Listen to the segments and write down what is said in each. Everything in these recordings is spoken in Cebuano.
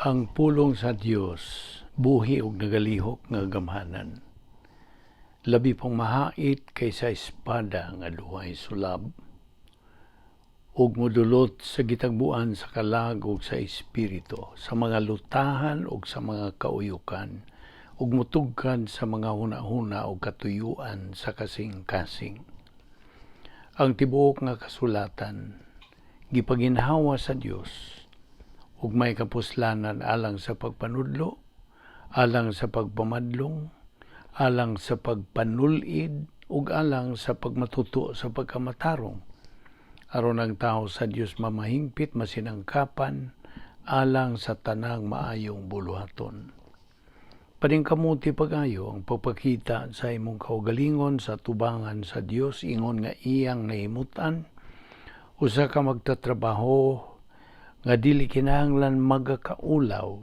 Ang pulong sa Dios buhi ug nagalihok nga gamhanan. Labi pang mahait kaysa espada nga duhay sulab ug modulot sa gitagbuan sa kalag ug sa espiritu, sa mga lutahan ug sa mga kauyukan, ug mutugkad sa mga hunahuna ug katuyuan sa kasing-kasing. Ang tibuok nga kasulatan gipaginhawa sa Dios ug may kapuslanan alang sa pagpanudlo, alang sa pagpamadlong, alang sa pagpanulid ug alang sa pagmatuto sa pagkamatarong, aron ang tao sa Dios mamahingpit, masinangkapan alang sa tanang maayong buluhaton. Paningkamuti pag-ayo ang pagpakita sa imong kaugalingon sa tubangan sa Dios ingon nga iyang nahimutan, usa ka magtatrabaho nga dili kinahanglan magakaulaw,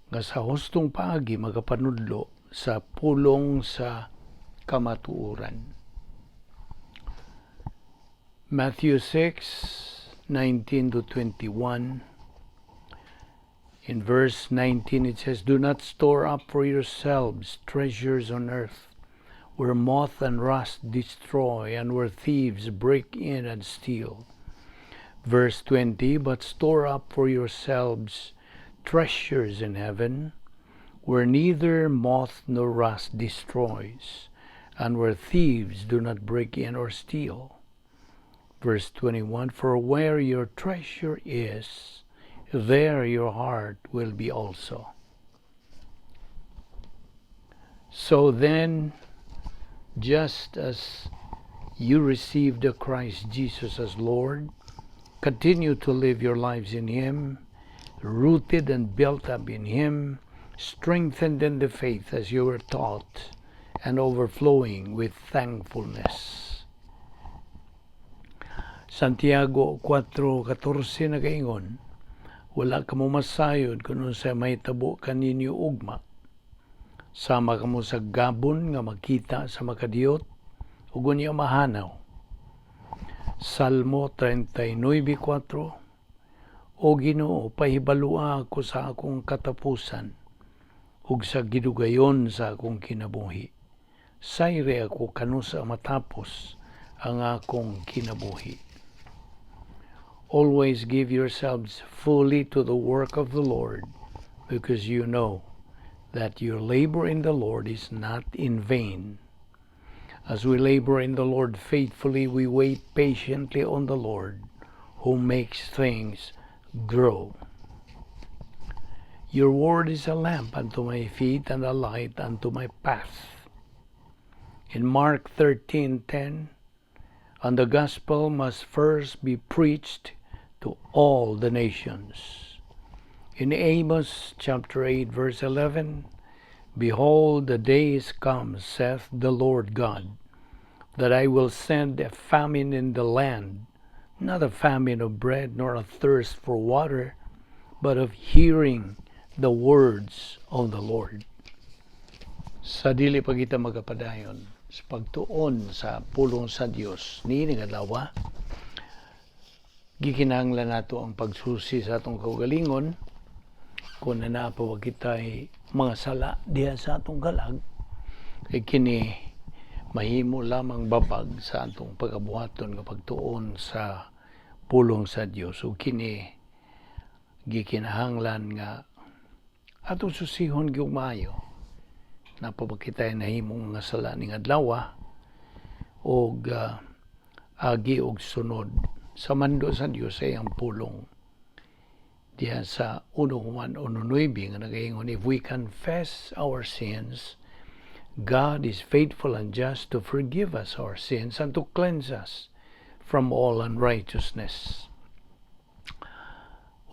nga sa hustong paagi magapanudlo sa pulong sa kamatuoran. Matthew 6:19 to 21. In verse 19 it says, "Do not store up for yourselves treasures on earth, where moth and rust destroy and where thieves break in and steal." Verse 20, "But store up for yourselves treasures in heaven, where neither moth nor rust destroys, and where thieves do not break in or steal." Verse 21, "For where your treasure is, there your heart will be also." So then, just as you received the Christ Jesus as Lord, continue to live your lives in Him, rooted and built up in Him, strengthened in the faith as you were taught, and overflowing with thankfulness. Santiago 4:14 nagaingon, "Wala kamo masayod kung unsay mahitabo kaninyo ugma. Sama kamo sa gabon nga makita sa makadiyot ug unya mahanaw." Salmo 39:4. "O Ginoo, pahibalua ako sa akong katapusan ug sa gidugayon sa akong kinabuhi. Sayri ako kanusa matapos ang akong kinabuhi." Always give yourselves fully to the work of the Lord, because you know that your labor in the Lord is not in vain. As we labor in the Lord faithfully, we wait patiently on the Lord, who makes things grow. Your word is a lamp unto my feet and a light unto my path. In Mark 13:10, "And the gospel must first be preached to all the nations." In Amos chapter 8 verse 11, "Behold, the days come, saith the Lord God, that I will send a famine in the land, not a famine of bread nor a thirst for water, but of hearing the words of the Lord." Sa dili pa kita magapadayon sa pagtuon sa pulong sa Dios niining adlaw, gikinahanglan nato ang pagsusi sa atong kaugalingon kung naa pa ba kitay mga sala diha sa atong kalag, kay kini mahimo lamang babag sa atong pagabuhaton nga pagtuon sa pulong sa Dios, ug kini gikinahanglan nga atong susihon gyud maayo naa pa ba kitay nahimong mga sala ning adlaw, og agi og sunod sa mando sa Dios sa iyang pulong diha sa 1 Juan 1:9 nga nagaingon, "If we confess our sins, God is faithful and just to forgive us our sins and to cleanse us from all unrighteousness."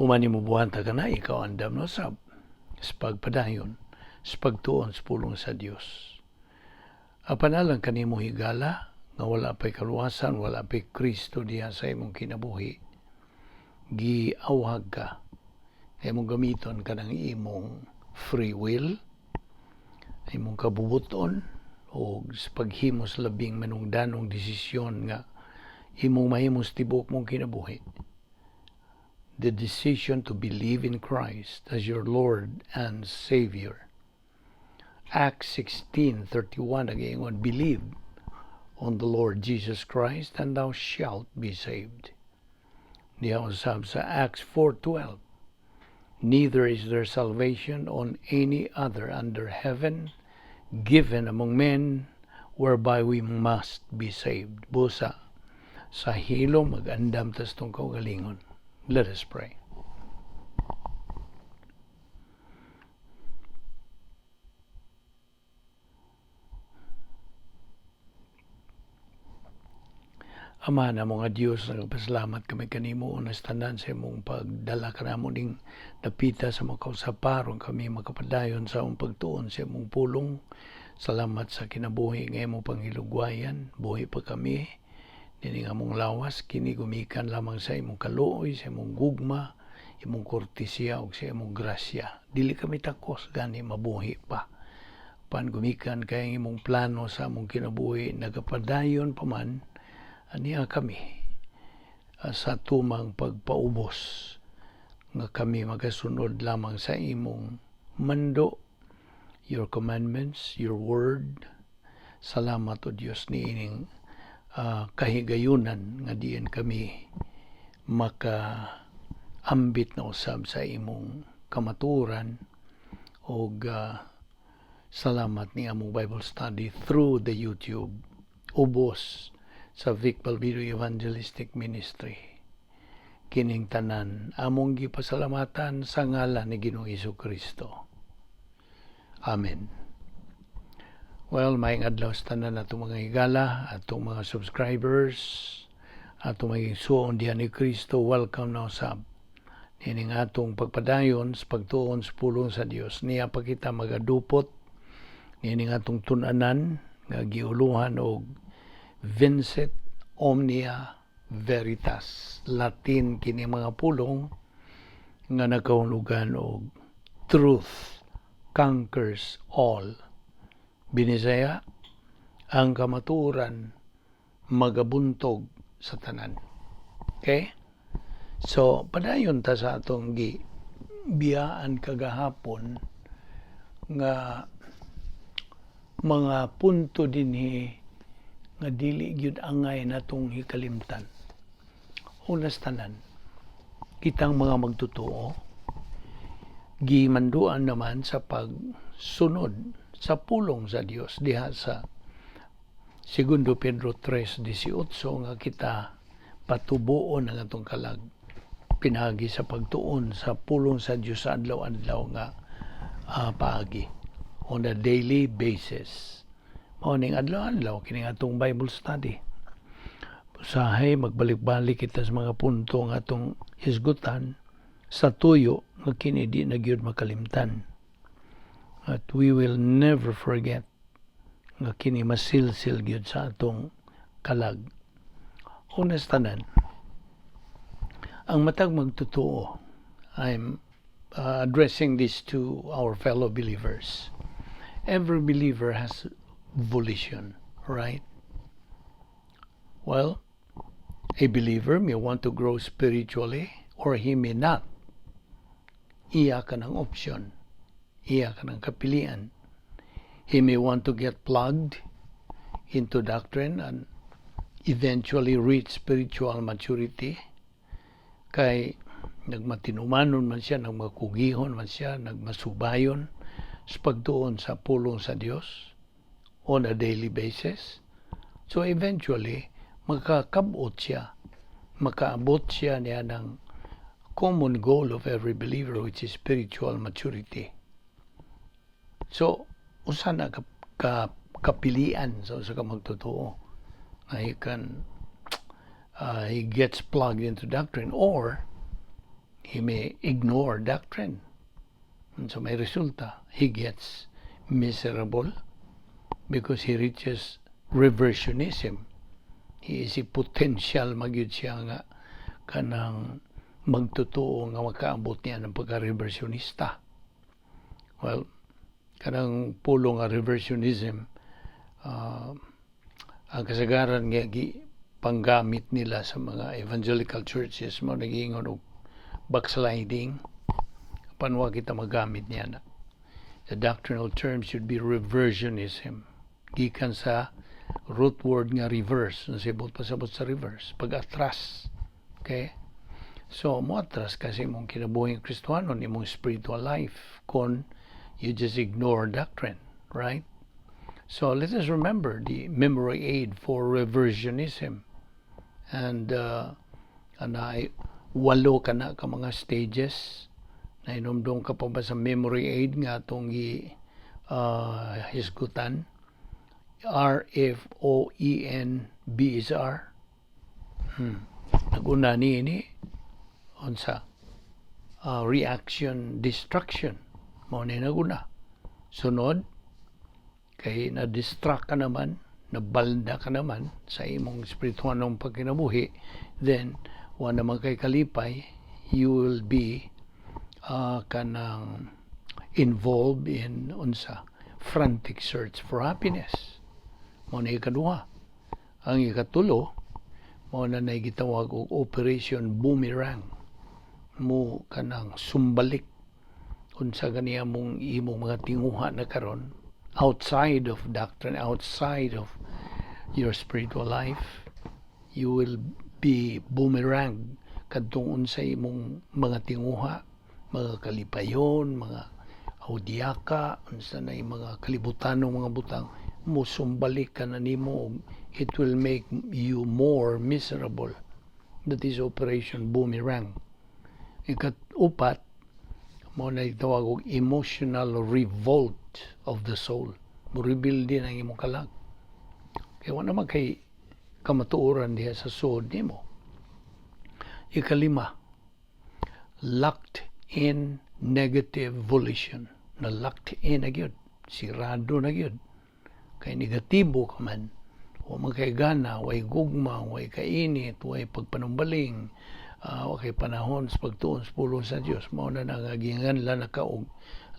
Human nimo buhata kana, ikaw andam na sab sa pagpadayon sa pagtuon sa pulong sa Dios. Apan alang kanimo, higala, nga wala pa'y kaluwasan, wala pa'y Kristo diha sa imong kinabuhi, giawhag ka imong gamiton kanang imong free will, imong kabubuton o sa paghimo sa labing manungdanong desisyon nga imong mahimo sa tibuok mong kinabuhi. The decision to believe in Christ as your Lord and Savior. Acts 16:31 nagaingon, "Believe on the Lord Jesus Christ and thou shalt be saved." Diha usab sa Acts 4:12, "Neither is there salvation on any other under heaven given among men whereby we must be saved." Busa, sa hilom mag-andam tas atong kaugalingon. Let us pray. Ama namo nga Dios, nagpasalamat kami kanimo unas tanan sa imong pagdala kanamo ning dapita sa mga kausaparon kami makapadayon sa among pagtuon sa imong pulong. Salamat sa kinabuhi nga imong panghilugwayan. Buhi pa kami nining among lawas kini gumikan lamang sa imong kaluoy, sa imong gugma, imong kortesiya ug sa imong grasya. Dili kami takos gani mabuhi pa. Pan gumikan kay imong plano sa among kinabuhi nagapadayon pa man aniya kami sa tumang pagpaubos nga kami magasunod lamang sa imong mando, your commandments, your word. Salamat, O Dios, niining kahigayunan nga diin kami maka ambit na usab sa imong kamatuoran og salamat ni among Bible study through the YouTube ubos sa Vic Balbido Evangelistic Ministry. Kining tanan among gipasalamatan sa ngalan ni Ginoong Kristo. Amen. Well, maayong adlaw sa tanan atong mga higala, atong mga subscribers, atong mga igsuon diha ni Kristo, welcome na usab nining atong pagpadayon sa pagtuon sa pulong sa Dios. Niya pa kita magadupot nining atong tun-anan nga giuluhan og Vincit Omnia Veritas. Latin kini mga pulong nga nakahulugan og truth conquers all. Binisaya, ang kamatuoran magabuntog sa tanan. Okay? So, padayon ta sa atong gi biyaan kagahapon nga mga punto dinhi nga dili gyud angay natong hikalimtan. Unas tanan, kitang mga magtotoo gimanduan naman sa pagsunod sa pulong sa Dios diha sa Segundo Pedro 3:18 nga kita patubuon ang atong kalag pinaagi sa pagtuon sa pulong sa Dios sa adlaw-adlaw nga paagi on a daily basis. Mao ning adlaw-adlaw kini atong Bible study. Usahay magbalik-balik kita sa mga punto nga atong hisgutan sa tuyo nga kini di na gyud makalimtan. At we will never forget nga kini masilsil gyud sa atong kalag. Unas tanan, ang matag magtotoo, I'm addressing this to our fellow believers. Every believer has volition, right? Well, a believer may want to grow spiritually or he may not. Iya ka ng option. Iya ka ng kapilian. He may want to get plugged into doctrine and eventually reach spiritual maturity. Kay nagmatinumanon man siya, nagmakugihon man siya, nagmasubayon sa pagtuon sa pulong sa Dios on a daily basis. So eventually, makakabot siya, makaabot siya niya ng common goal of every believer, which is spiritual maturity. So, usa na ka kapilian sa usa ka magtotoo nga he gets plugged into doctrine or he may ignore doctrine. And so may resulta, he gets miserable because he reaches reversionism. He is a potential magyud siya nga kanang magtotoo nga makaabot niya ng pagka-reversionista. Well, kanang pulong nga reversionism, ang kasagaran nga gi panggamit nila sa mga evangelical churches mo nagiingon og Backsliding. Apan wa kita magamit niya na. The doctrinal term should be reversionism. Gikan sa root word nga reverse. Nasibot pasabot sa reverse. Pag-atras. Okay? So, mo atras kasi imong kinabuhing Kristohanon, imong spiritual life, kung you just ignore doctrine, right? So, let us remember the memory aid for reversionism. And, anay, walo ka na ka mga stages. Nahinumdum ka pa ba sa memory aid nga atong gi hisgutan? R, F, O, E, N, B is R. Naguna ni ini unsa reaction destruction mao ni naguna. Sunod kay na distract ka naman, nabalda ka naman sa imong espirituanong pagkinabuhi, then wa naman kay kalipay, you will be kanang involved in unsa, frantic search for happiness. Mao na ikaduha. Ang ikatulo mao na nay gitawag og Operation Boomerang, mo kanang sumbalik unsa ganiya mong imong mga tinguha na karon outside of doctrine, outside of your spiritual life. You will be boomerang kadtong unsay imong mga tinguha, mga kalipayon, mga audiaka, unsa na mga kalibutanong mga butang, musumbalik ka na nimo. It will make you more miserable. That is Operation Boomerang. Ikat-upat, mao na itawag og emotional revolt of the soul. Mo-rebuild din ang imong kalag. Kaya wala naman kay kamatuoran diha sa suod nimo. Ikalima, locked in negative volition. Na locked in na gyud. Sirado na gyud. Kay negatibo ka man. Wa man kay gana, way gugma, way kainit, way pagpanumbaling, wa kay panahon sa pagtuon sa pulong sa Dios. Mao na nga ginganlan na ka og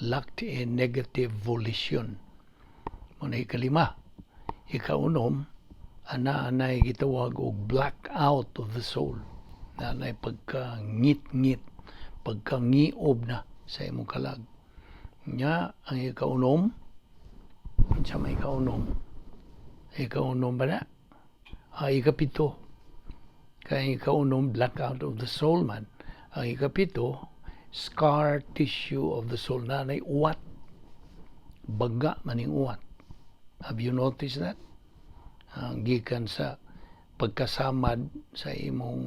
locked in negative volition. Mao na ikalima. Ikaunom, ana anay gitawag og blackout of the soul. Na anay pagka ngit-ngit, pagka-ngiob na sa imong kalag. Nya, ang ikaunom, unsa may ikaunom? Ikaunom ba na? Ah, ikapito. Kaya ikaunom, blackout of the soul man. Ang ikapito, scar tissue of the soul. Na nay uwat. Baga maning uwat. Have you noticed that? Ang gikan sa pagkasamad sa imong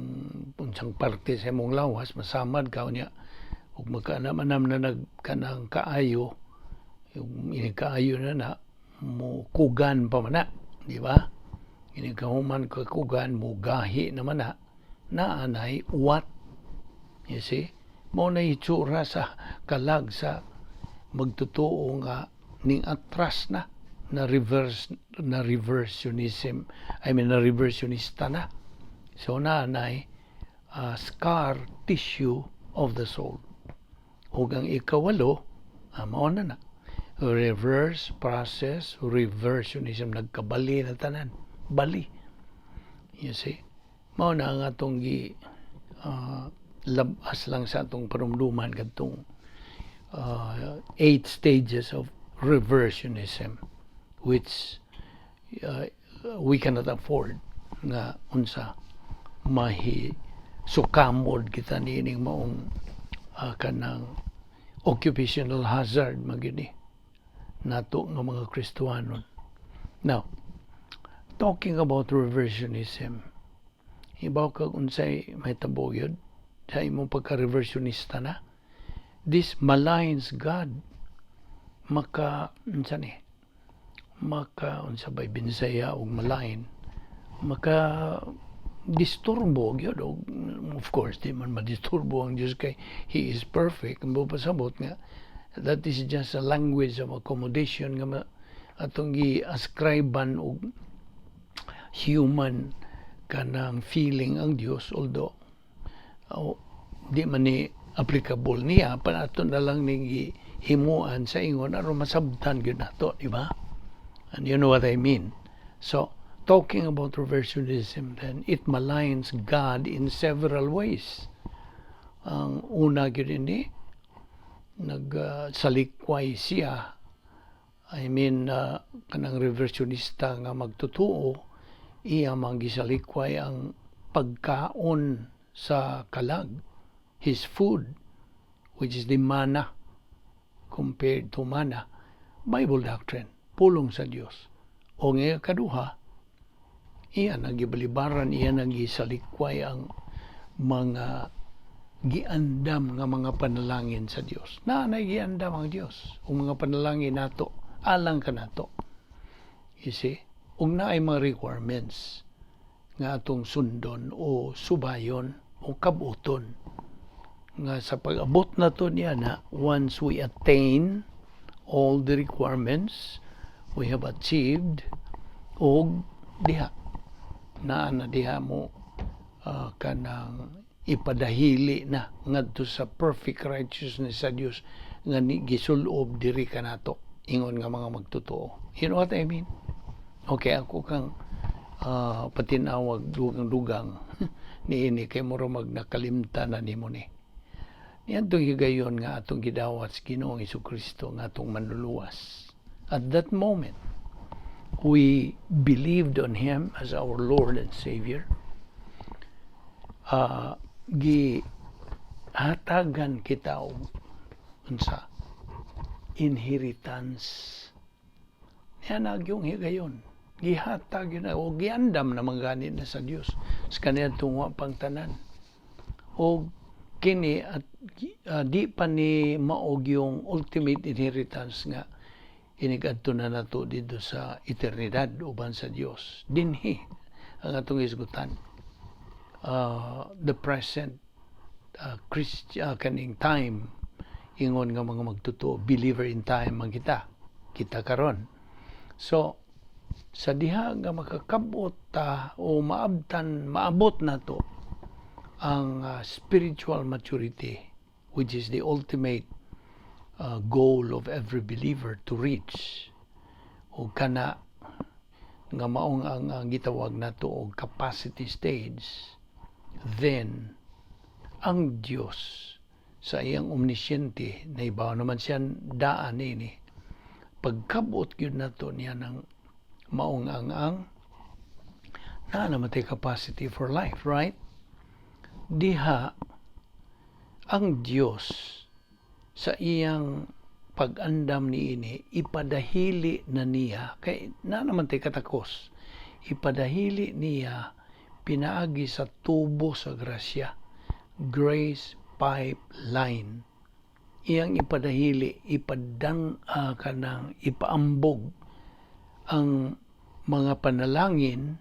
unsang parte sa imong lawas, masamad ka niya ug magkaanam-anam na nag kanang kaayo, yung inig kaayo na na mo kugan pa man na, di ba? Inig kahuman ka kugan, mo gahi naman na, naanay uwat. You see, mao na itsura sa kalag sa magtotoo nga ning atras na, na reverse na, reversionism, I mean, na reversionista na. So naanay scar tissue of the soul. Ug ang ikawalo, mao na na reverse process reversionism. Nagkabali na tanan, bali. You see, mao na ang atong gi labas lang sa atong parumduman kadtong eight stages of reversionism, which we cannot afford nga unsa mahi sukamod kita niining maong kanang occupational hazard magyud ni nato nga mga Kristohanon. Now, talking about reversionism, ibaw kag unsay mahitabo gyud sa imong pagka-reversionista na, this maligns God. Maka unsa ni? Maka unsa bay Binsaya og malign? Maka disturbo gyud. Og of course di man madisturbo ang Dios kay he is perfect. Ang pasabot nga that is just a language of accommodation nga atong gi-ascribean og human kanang feeling ang Dios, although, oh, di man ni applicable niya pa. Ato na lang ning himuan sa ingon aron masabtan gyud nato, di ba? And you know what I mean. So talking about reversionism, then it maligns God in several ways. Ang una gyud ini nagsalikway siya, I mean, kanang reversionista nga magtotoo, iya man gisalikway ang pagkaon sa kalag, his food, which is the manna, compared to manna, Bible doctrine, pulong sa Dios. O nga kaduha, iya nagibalibaran, iya nagisalikway ang mga giandam nga mga panalangin sa Dios. Na giandam ang Dios ug mga panalangin nato alang kanato. You see? Ug naay mga requirements nga atong sundon o subayon o kabuton nga sa pag-abot nato niya na once we attain all the requirements, we have achieved, og diha naa na diha mo kanang ipadahili na ngadto sa perfect righteousness sa Dios nga ni gisulob diri kanato ingon nga mga magtotoo. You know what I mean? Okay, ako kang patinawag dugang-dugang niini kay mura mag nakalimtan na nimo ni. Niadtong higayon nga atong gidawat sa Ginoong Kristo nga atong manluluwas. At that moment, we believed on Him as our Lord and Savior. Gi hatagan kita og unsa? Inheritance. Niya nagyong higayon. Gihatag yun na, o giandam na gani na sa Dios sa kaniadtong wa pang tanan. O kini at di pa ni maog yung ultimate inheritance nga inigadto na nato dito sa eternidad uban sa Dios. Dinhi ang atong hisgutan. The present Christ, kaning time ingon nga mga magtotoo, believer in time man kita kita karon. So sa diha nga makakabot ta o maabtan, maabot nato ang spiritual maturity, which is the ultimate goal of every believer to reach, o kana nga maong ang gitawag nato og capacity stage, then ang Dios sa iyang omnisciente, naibaw naman siya daan ini, pagkabot gyud nato niya ng maong ang naa naman tay capacity for life, right? Diha ang Dios sa iyang pag-andam niini, ipadahili na niya kay na naman tay katakos, ipadahili niya pinaagi sa tubo sa grasya, grace pipeline. Iyang ipadahili, ipadang kanang ipaambog ang mga panalangin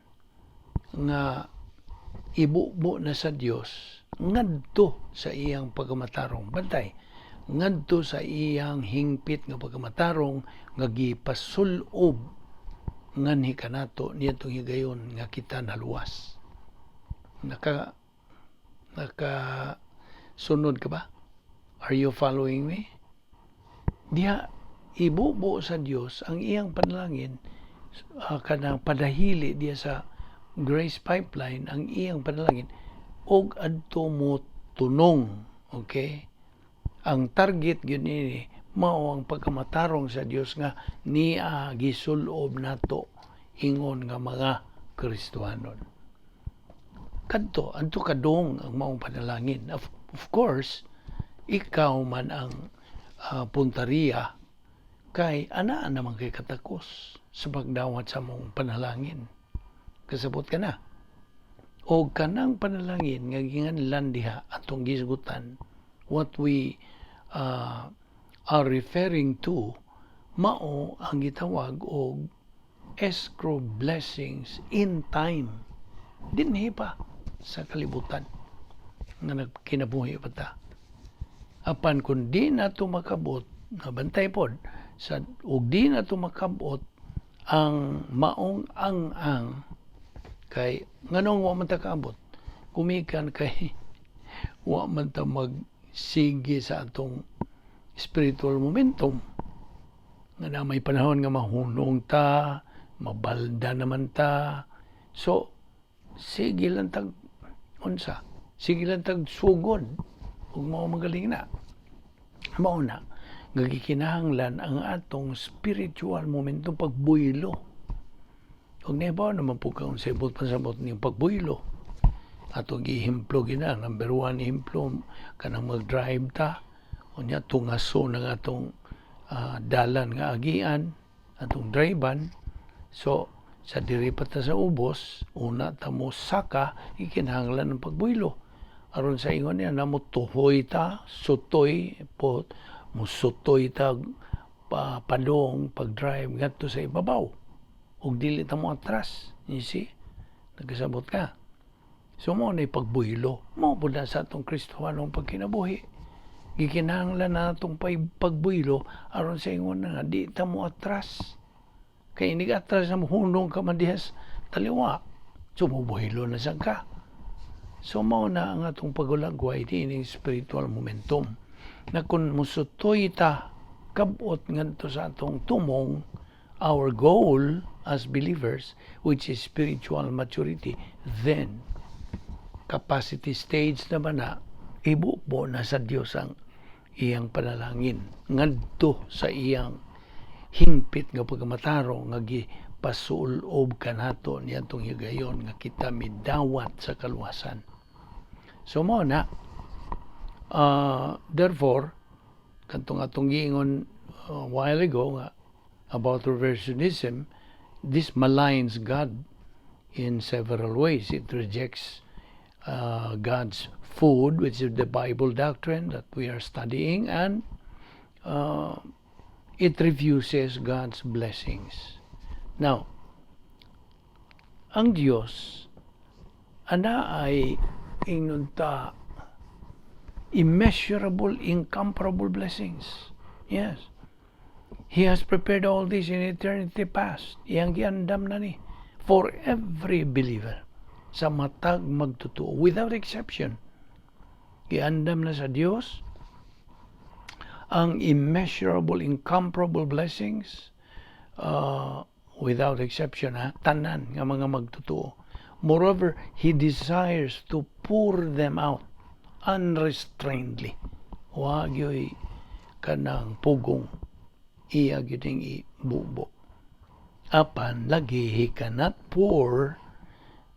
nga ibubo na sa Dios ngadto sa iyang pagkamatarong, bantay, ngadto sa iyang hingpit nga pagkamatarong nga gipasul-ob nganhi kanato niadtong higayon nga kita naluwas. Naka sunod ka ba? Are you following me? Diha ibubo sa Dios ang iyang panalangin, kanang padahili diya sa grace pipeline ang iyang panalangin og adto mo tunong. Okay, ang target gyud ini mao ang pagkamatarong sa Dios nga niya gisulob nato ingon nga mga Kristohanon. Kadto adto kadong ang maong panalangin. Of course, ikaw man ang puntariya kay anaa naman kay katakos sa pagdawat sa mong panalangin. Kasabot ka na? O kanang panalangin nga ginganlan diha atong gisgutan, what we are referring to, mao ang gitawag og escrow blessings in time dinhi pa sa kalibutan nga nagkinabuhi pa ta. Apan kung di nato makabot, nabantay pod sa ug di nato makabot ang maong ang kay nganong wa man ta kaabot? Gumikan kay wa man ta magsige sa atong spiritual momentum nga na may panahon nga mahunong ta, mabalda naman ta. So sige lang tag unsa, sige lang tag sugod. Ug mao magaling na. Mao na nga gikinahanglan ang atong spiritual momentum, pagbuylo. Ug nahibaw naman po ka unsay buot pasabot ning pagbuylo. Atong gihimplo gina, number one himplo, kanang mag-drive ta, unya tungaso ng atong dalan nga agian, atong drive-an. So, sa diri pa ta sa ubos, una ta mo saka, ikinahanglan ng pagbuylo. Aron sa ingon niya, na mo tuhoy ta, sutoy, po, musutoy ta pa, padong pag-drive ngadto sa ibabaw. Ug dili ta mo atras. You see? Nagkasabot ka. So mo na pagbuylo. Mao pud na sa atong Kristohanong pagkinabuhi. Gikinahanglan na atong pagbuylo aron sa ingon na nga di ta mo atras. Kay inig atras na mohunong ka man diha sa taliwa. So mubuhilo na sad ka. So mao na ang atong pagulagway diining spiritual momentum. Na kung musutoy ta kabot ngadto sa atong tumong, our goal as believers, which is spiritual maturity, then capacity stage naman na ibubo na sa Dios ang iyang panalangin ngadto sa iyang hingpit nga pagkamatarong nga gipasulob kanato niadtong higayon nga kita midawat sa kaluwasan. So mao na, therefore, kantong atong giingon a while ago nga about reversionism, this maligns God in several ways. It rejects God's food, which is the Bible doctrine that we are studying, and it refuses God's blessings. Now, ang Diyos, ana ay ingnon ta immeasurable, incomparable blessings. Yes. He has prepared all this in eternity past. Iyang giandam na ni for every believer, sa matag magtotoo without exception. Giandam na sa Dios ang immeasurable, incomparable blessings without exception ha, tanan nga mga magtotoo. Moreover, He desires to pour them out unrestrainedly. Wa gyoy kanang pugong, iya gyud ibubo. Apan lagi, He cannot pour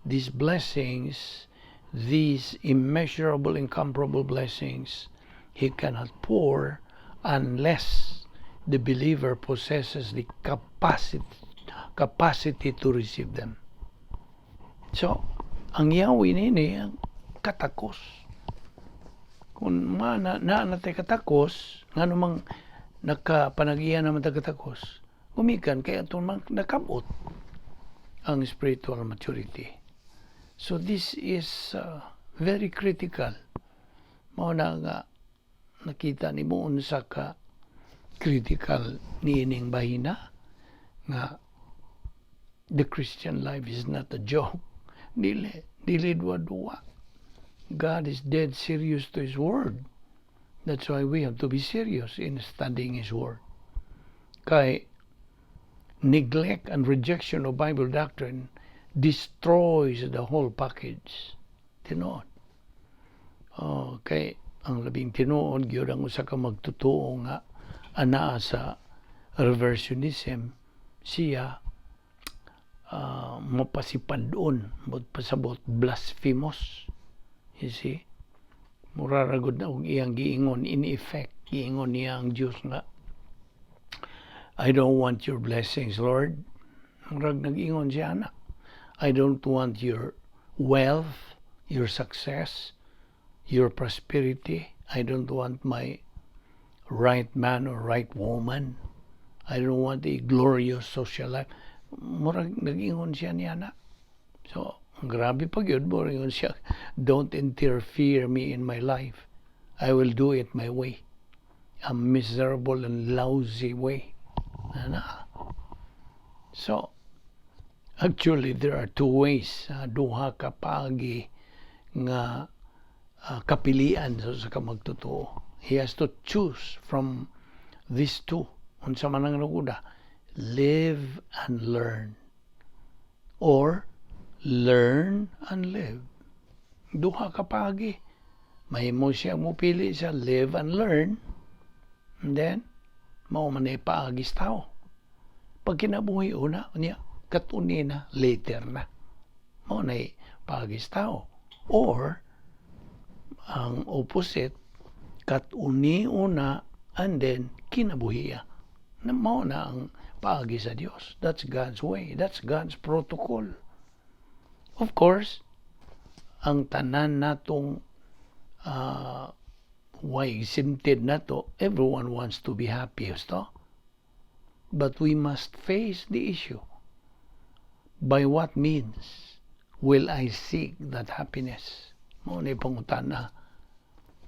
these blessings, these immeasurable, incomparable blessings, He cannot pour unless the believer possesses the capacity to receive them. So, ang yawi nini ang katakos. Kung ma na natay katakos, ngano mang nakapanagiya naman ta katakos, gumikan kay atong mang nakabot ang spiritual maturity. So this is very critical. Mao na nga nakita nimo unsa ka critical niining bahina nga the Christian life is not a joke. Dili, dili duwa-duwa. God is dead serious to His word. That's why we have to be serious in studying His word. Kay neglect and rejection of Bible doctrine destroys the whole package. Tinuod. Oh, kay ang labing tinuod gyud, ang usa ka magtotoo nga anaa sa reversionism, siya mapasipadon, pasabot blasphemous, you see. Mura ra gud na og iyang giingon, in effect giingon niya ang Dios nga, "I don't want your blessings, Lord." Murag nag-ingon siya ana, "I don't want your wealth, your success, your prosperity. I don't want my right man or right woman. I don't want a glorious social life." Murag nag-ingon siya niya na. So, grabe pa gyud, murag ingon siya, "Don't interfere me in my life. I will do it my way. A miserable and lousy way." Ana. So, actually, there are two ways. Duha ka paagi nga kapilian sa ka magtotoo. He has to choose from these two. Unsa man ang naguda, live and learn. Or learn and live. Duha ka paagi. Mahimo siya mupili sa live and learn, and then mao man ay paagis tao. Pag kinabuhi una, niya, kat-uni na, later na. Mao na paagis tao. Or, ang opposite, kat-uni una, and then kinabuhiya. Na mao na ang paagi sa Dios. That's God's way. That's God's protocol. Of course, ang tanan natong why exempted na to, everyone wants to be happy, gusto? But we must face the issue. By what means will I seek that happiness? Mao na pangutana.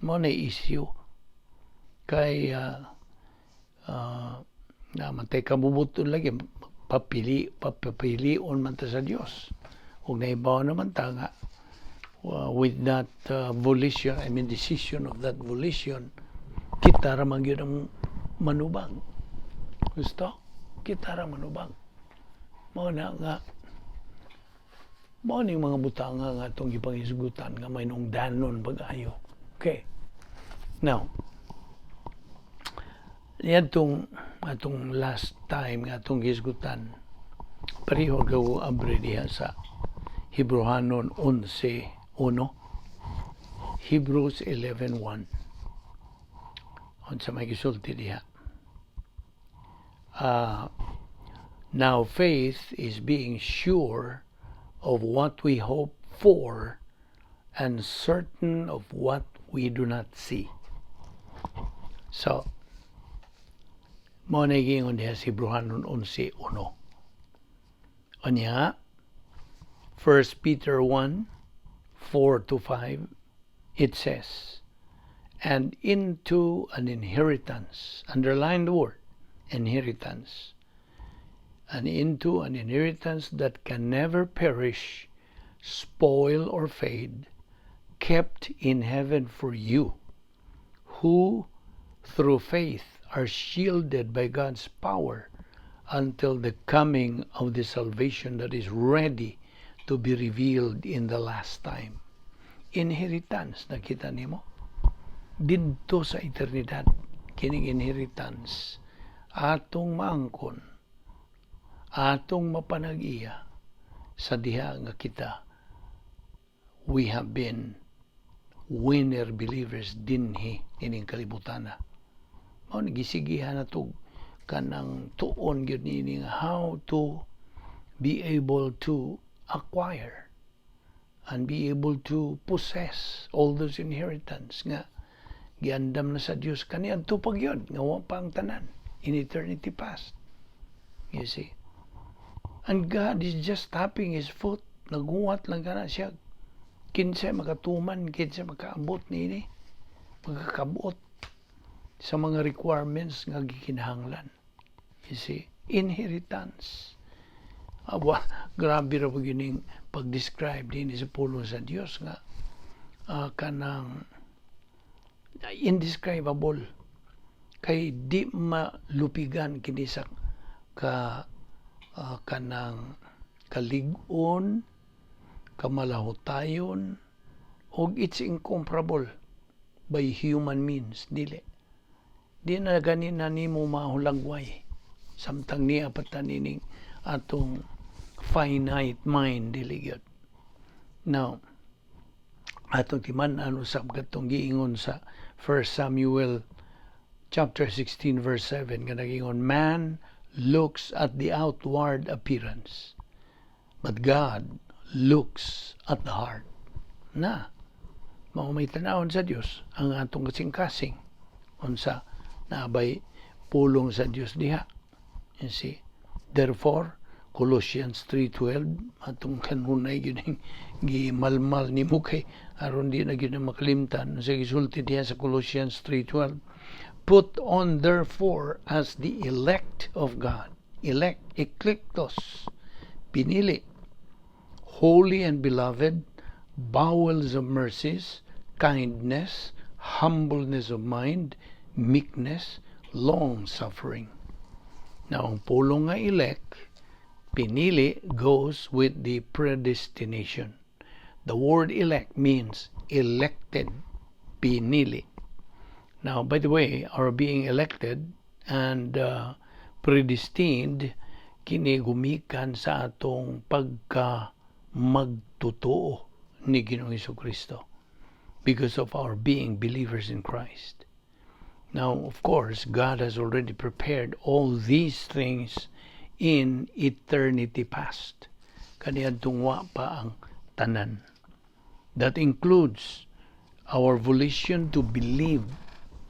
Mao na issue. Kay naman tay kabubuton lagi papili papapilion man ta sa Dios. Ug naibaw naman ta nga with that volition, I mean decision of that volition, kita ra man gyud ang manubag. Gusto? Kita ra manubag. Mao na nga mao ning mga butanga nga atong gipangisgutan nga may danon pag-ayo. Okay. Now, atong atong last time nga atong gisgutan, pareho gaw abre diha sa Hebrehanon 11:1. Hebrews 11:1. Unsa may gisulti diha? Now faith is being sure of what we hope for and certain of what we do not see. So, mao na giingon diha si Hebrehanon 11:1. Unya, 1 Peter 1:4 to 5, it says, "And into an inheritance," underline the word, inheritance, "and into an inheritance that can never perish, spoil, or fade, kept in heaven for you, who through faith are shielded by God's power until the coming of the salvation that is ready to be revealed in the last time." Inheritance, nakita nimo? Didto sa eternidad, kining inheritance, atong maangkon, atong mapanag-iya sa diha nga kita we have been winner believers dinhi ining kalibutana. Mao ni gisigihan nato kanang tuon gyud niini nga how to be able to acquire and be able to possess all those inheritance nga giandam na sa Dios kaniadto pa gyud nga wa pa ang tanan in eternity past. You see? And God is just tapping His foot. Naguwat lang kana siya. Kinsa makatuman, kinsa makaabot niini, makakabot sa mga requirements nga gikinahanglan. You see? Inheritance. Awa, grabe ra pag ining pag-describe din sa pulong sa Dios nga kanang indescribable kay di malupigan kini sa ka kanang kalig-on, kamalahutayon, og it's incomparable by human means. Dili di na gani na nimo mahulagway samtang niya pa nining atong finite mind, dili gyud. Now, atong timan-an usab katong giingon sa 1 Samuel chapter 16 verse 7 nga nagingon, "Man looks at the outward appearance, but God looks at the heart." Na mao may tanawon sa Dios ang atong kasing-kasing, unsa naabay pulong sa Dios diha. You see? Therefore, Colossians 3:12, atong kanunay gyud gimalmal nimo kay aron di na gyud na makalimtan sa gisulti diha sa Colossians 3:12. "Put on therefore as the elect of God," elect, eklektos, pinili, "holy and beloved, bowels of mercies, kindness, humbleness of mind, meekness, long suffering." Now, ang pulong nga elect, pinili, goes with the predestination. The word elect means elected, Pinili. Now, by the way, our being elected and predestined kini gumikan sa atong pagka magtotoo ni Ginoong Kristo because of our being believers in Christ. Now, of course, God has already prepared all these things in eternity past. Kaniadtong wa pa ang tanan. That includes our volition to believe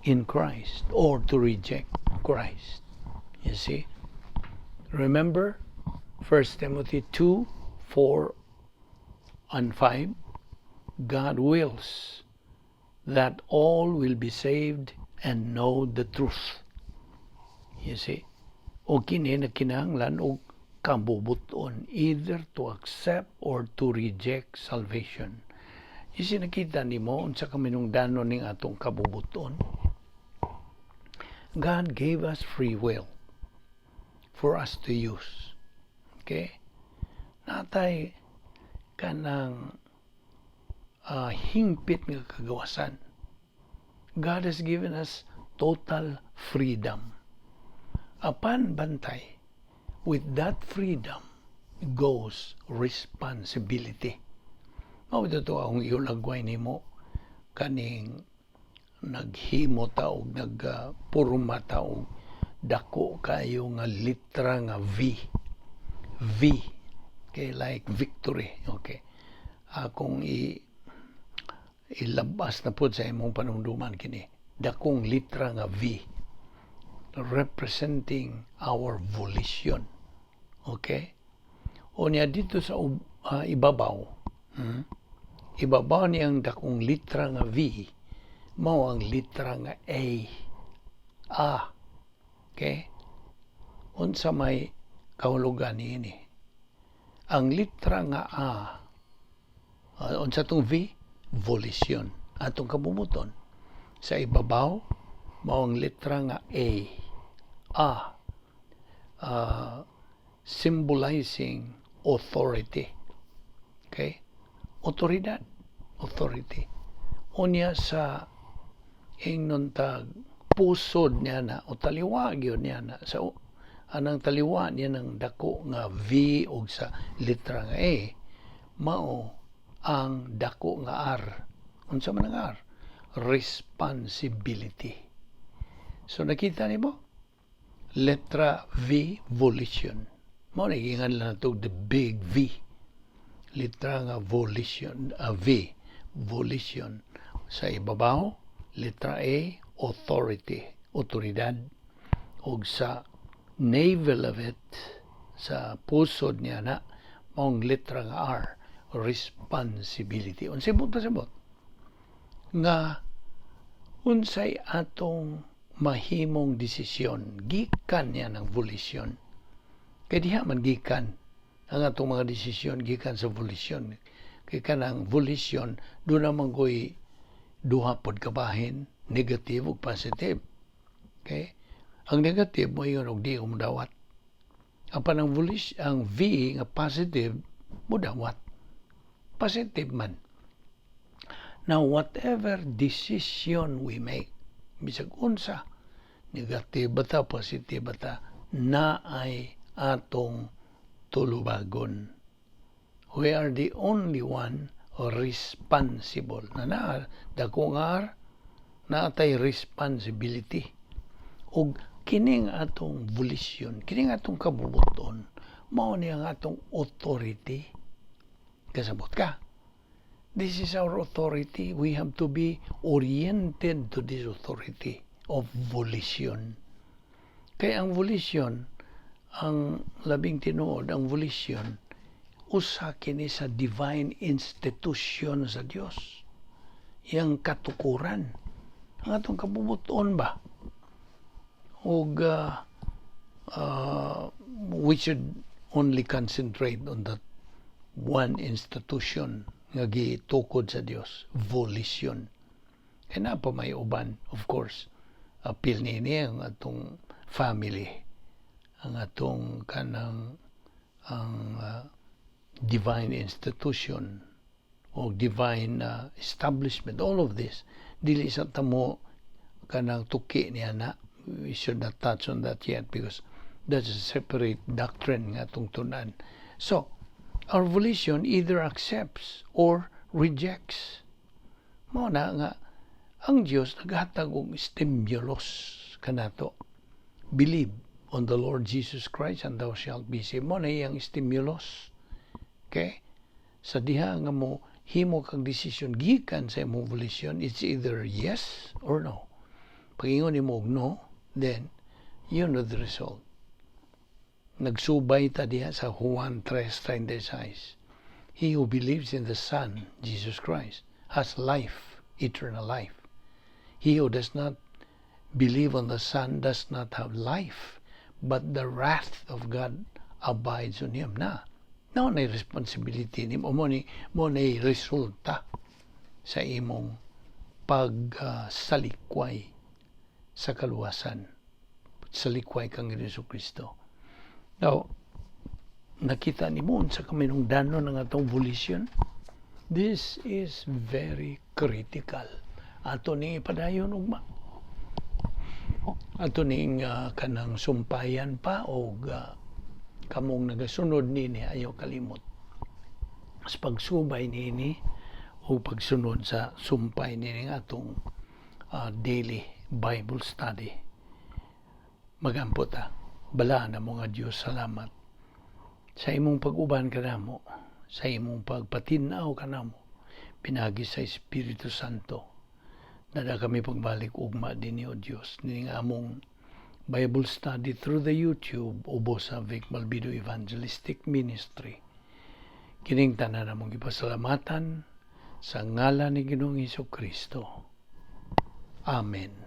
in Christ or to reject Christ. You see? Remember 1 Timothy 2 4 and 5? God wills that all will be saved and know the truth. You see? O kini na kinahanglan og kabubuton, either to accept or to reject salvation. You see, nakita nimo unsa kaminungdanon ning atong kabubuton. God gave us free will for us to use. Okay? Naa tay kanang hingpit nga kagawasan. God has given us total freedom. Apan bantay, with that freedom goes responsibility. Mao to akong iulagway nimo kaning naghimo ta og nagpurma ta og dako kayo nga litra nga V. V. Okay, like victory. Okay. Akong i ilabas na pod sa imong panumduman kini. Dakong litra nga V representing our volition. Okay? O niya dito sa ibabaw, Ibabaw niyang dakong litra nga V, mao ang litra nga A. A. Okay? Unsa may kahulugan niini? Ang litra nga A, unsa tong V? Volition. Atong kabumuton. Sa ibabaw, mao ang litra nga A. A. Symbolizing authority. Okay? Otoridad. Authority. Unya sa ingnon tag pusod niya na o taliwa gyud niya na sa anang taliwa niya ng dako nga V og sa litra nga A, mao ang dako nga R. Unsa man ang R? Responsibility. So nakita nimo, letra V, volition. Mao na giingan nato the big V, litra nga volition, V, volition. Sa ibabaw, letra A, authority, otoridad, ug sa navel of it, sa pusod niya na maong letra nga R, responsibility. Unsay buot pasabot? Nga unsay atong mahimong desisyon gikan niya ng volition, kay diha man gikan ang atong mga desisyon, gikan sa volition, kay kanang volition doon naman ko'y duha pod ka bahin, negative ug positive. Okay, ang negative mo yun og di mo dawat. Apan ang volition, ang V nga positive, mo dawat, positive man. Now, whatever decision we make, bisag unsa, negative ba ta, positive ba ta, naay atong tulubagon. We are the only one responsible. Na na, dako nga R, naatay responsibility. Ug kining atong volition, kining atong kabubuton, mao ni ang atong authority. Kasabot ka? This is our authority. We have to be oriented to this authority of volition. Kaya ang volition, ang labing tinuod, ang volition, usa kini sa divine institution sa Dios. Iyang katukuran. Ang atong kabubuton ba? Og we should only concentrate on that one institution nga gitukod sa Dios, volition. Kaya na pa may uban, of course, apil niini ang atong family, ang atong kanang ang divine institution o divine establishment, all of this. Dili sa ta mo kanang tuki niya na. We should not touch on that yet because that's a separate doctrine nga atong tun-an. So, our volition either accepts or rejects. Mao na nga ang Dios naghatag og stimulus kanato. "Believe on the Lord Jesus Christ and thou shalt be saved." Mao na iyang stimulus. Okay? Sa diha nga mo himo kag desisyon gikan sa imong volition, it's either yes or no. Pag-ingon nimo og no, then you know the result. Nagsubay ta diha sa Juan 3:36. He who believes in the Son, Jesus Christ, has life, eternal life. He who does not believe on the Son does not have life, but the wrath of God abides on him. Na, mao na responsibility nimo mo ni resulta sa imong pagsalikway sa kaluwasan, salikway kang Hesus Kristo. Now, nakita nimo unsa kaminungdanon ng atong volition? This is very critical. Ato ni ipadayon ugma. Ato ning kanang sumpayan pa og kamong nagasunod nini, ayaw kalimot sa pagsubay nini o pagsunod sa sumpay nini nga atong daily Bible study. Magampo ta. Balaan na mo nga Diyos, salamat sa imong pag-uban kanamo, sa imong pagpatin-aw kanamo, pinagi sa Espiritu Santo. Nada kami pagbalik ugma dinhi, O Diyos, nining among Bible study through the YouTube ubos sa Vic Malbido Evangelistic Ministry. Kining tanan among gipasalamatan sa ngalan ni Ginoong Hesus Kristo. Amen.